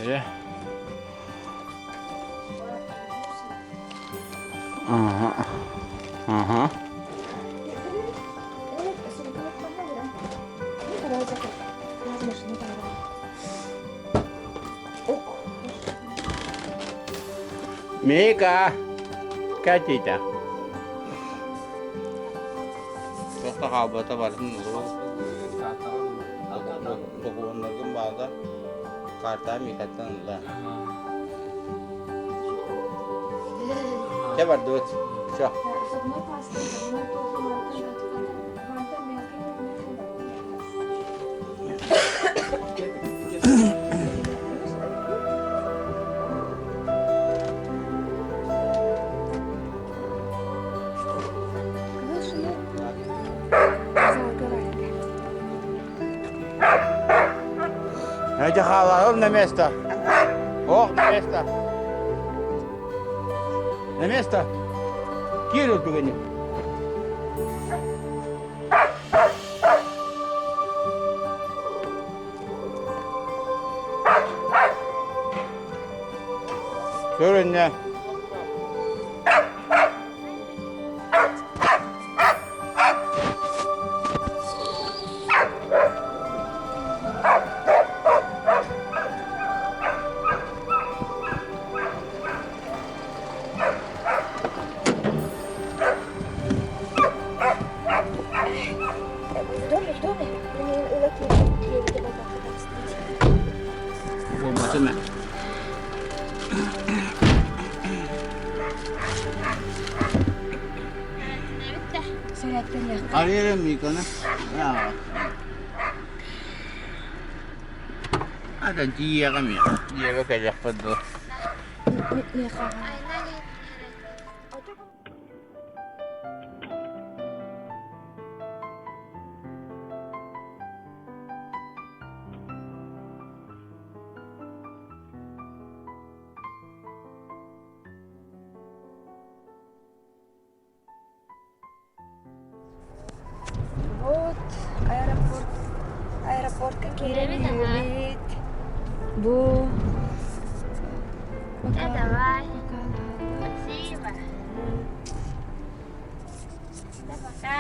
Дьэ. Ага. Ага. Мика, Катита. Туох да хаалбата барытын докумуоннаргын баалга картаҕа Микаттан ылла. Чэ бардыбыт. Все. Эти хааларым на место. Ох, на место. На место. Кирилл бүгүн. Көрүннэ. В доме, в доме. Буолбатын Арыйарым Миканы. Ата тиийэҕим дьиэгэ кэлиэхпит дуо? Вот аэропорт. Аэропортка киирэн Бу Да, давай. Спасибо. Да, пока.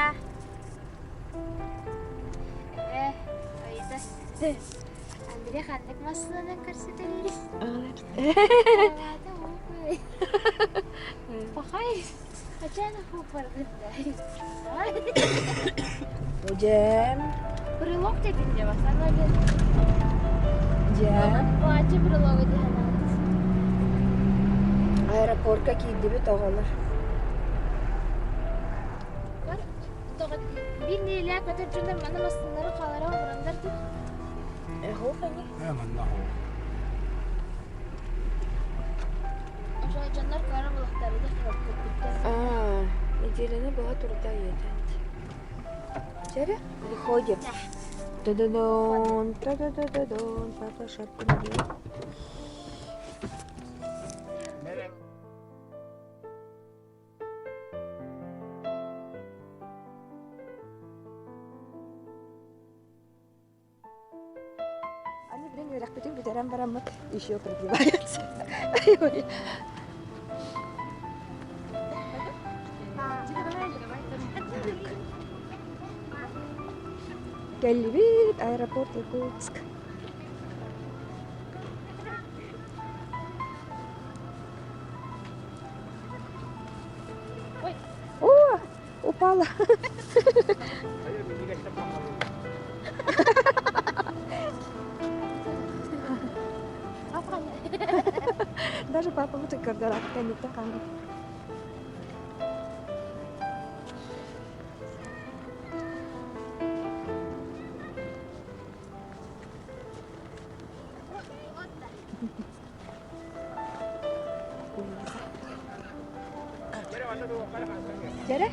Э, Аида. Андрей ханнык массыынанан көрсөтөллөр? Пахай. Дьэм. Брелок дедин дьэ басана диэн. Дьэм. Платье брелога диэн. Аэропортка киирдибит оҕолор. Биир нэдиэлэ көтөр дьоннор маны массыыналары хаалара олороннор дуу? Эхо хани. Э, манна хоо. Ошо дьоннор кыара булахтарыгар көрбүттэр. А, неделяны была труда едет. Чere, выходим. Та-да-дон, та-да-да-да-дон, папа шапку надел. Они, блин, үөрэхпитин бүтэрэн бараммыт еще продлевается. Кэллибит аэропорт Иркутск. О, упала. Даже папа вот көрдөрөр кэнниттэн хаалбыт. Дьэрэ?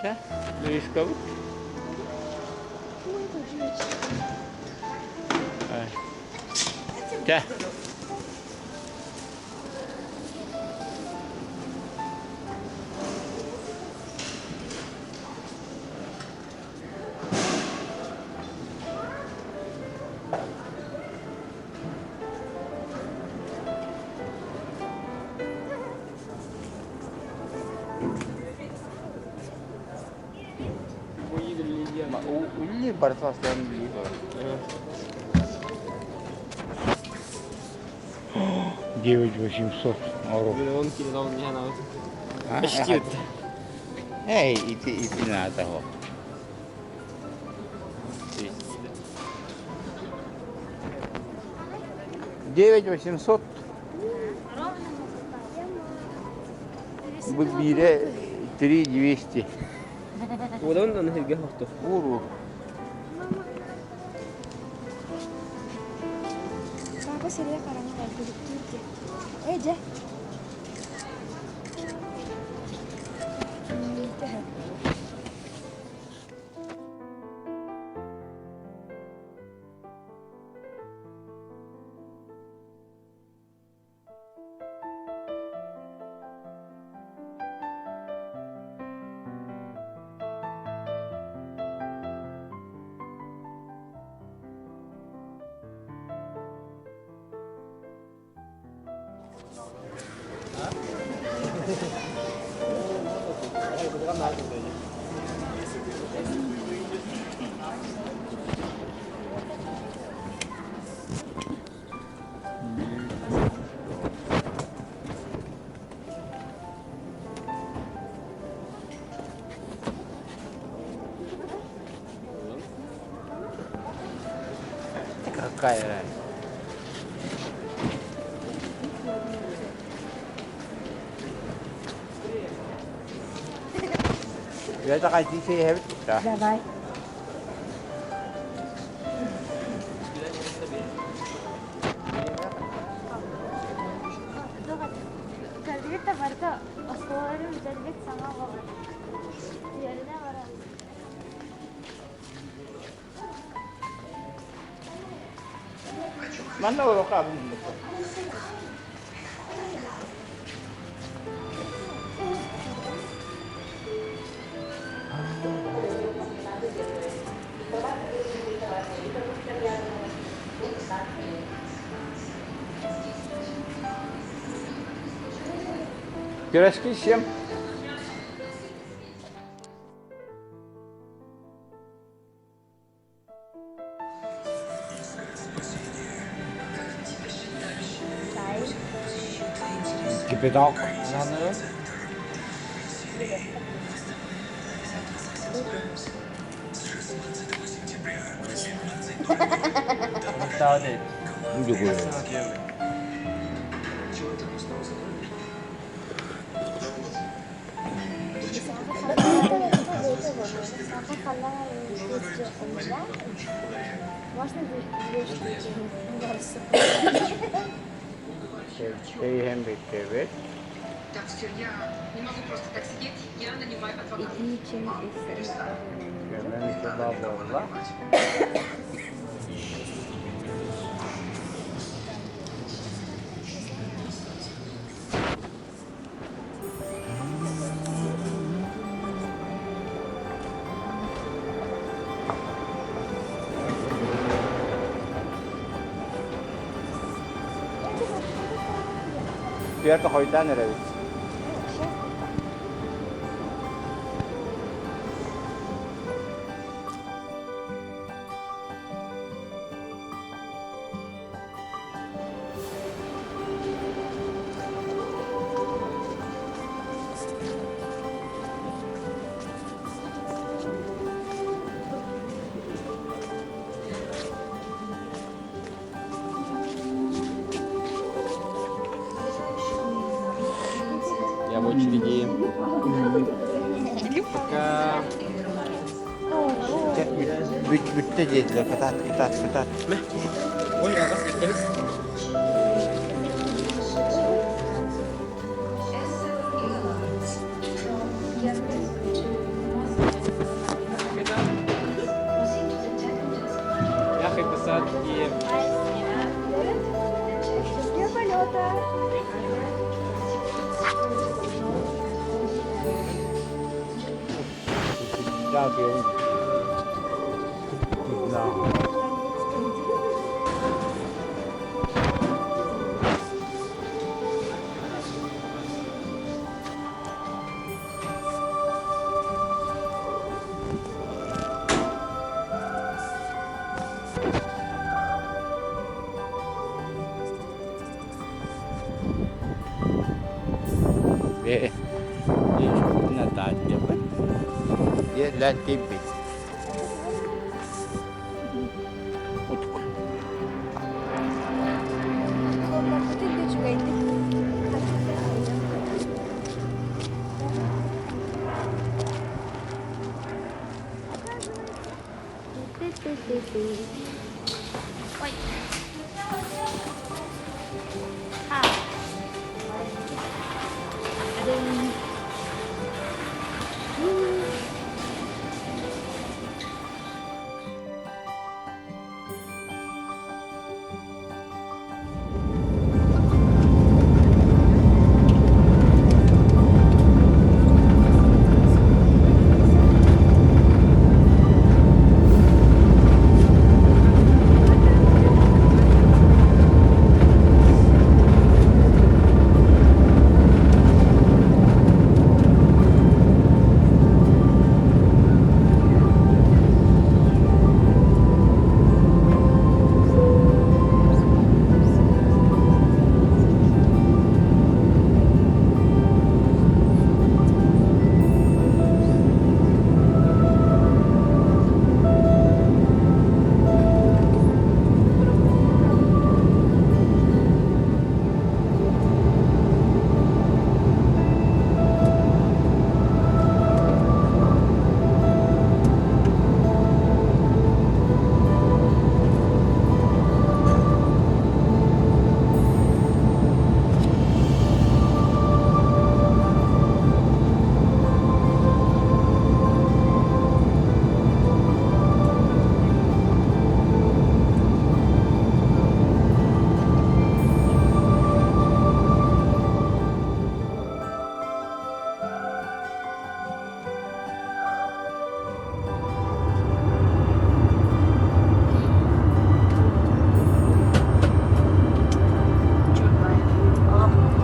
Чэ, Луискабыт. Чэ. Үллүр барыта бастаан үллүр бар. 9800 оро. Эй, ити ити надо того. 9800 бу биирэ 3200. Уолун сиргэ хохту. Ууру. Папа сирэйэ хараҥа күлүктүүр диэн. Эй, дьэ. Какая разница? Это хотите, да. Давай. Кэлбит барыта оскуолаларын бүтэрбит саҥа оҕолор. Үөрэнэ баран. Манна урука Пирожки с чем? Кипяток. Можно две штуки? Чэйһэн бүттүбүт. Так, все, я не могу просто так сидеть, я нанимаю адвоката. Көмөн тула буолла. Түөрт хойутаан эрэбит. Я в очереди. Пока. Бүттэ диэтилэр, кытаат, кытаат, кытаат. Ой, ага, кэбис. Мягкой посадки. Счастливого полета! Да, Да. Үлэлээн тиийбит. Ой.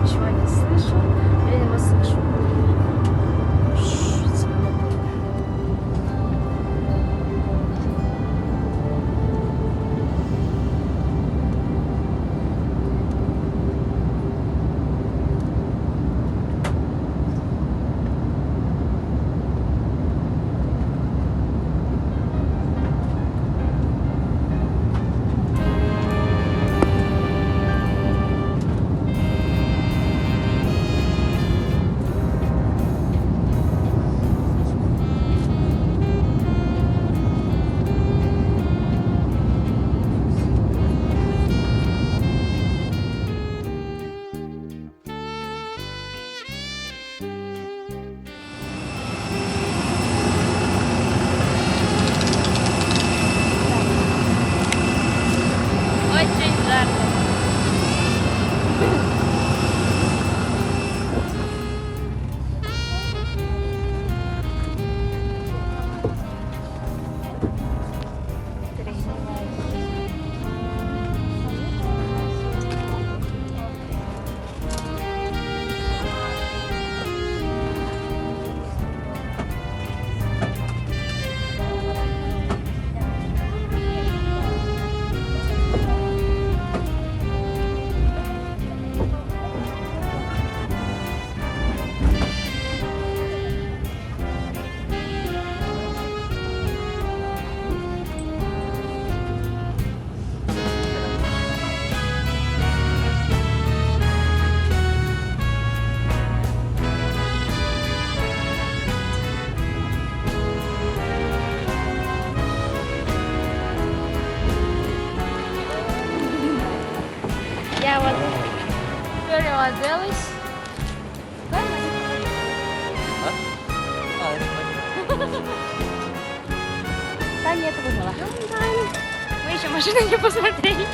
Ничего не слышу. Блин, его слышу. Очень жарко. Я вот переоделась. Да нет, выжила. Мы еще машину не посмотрели.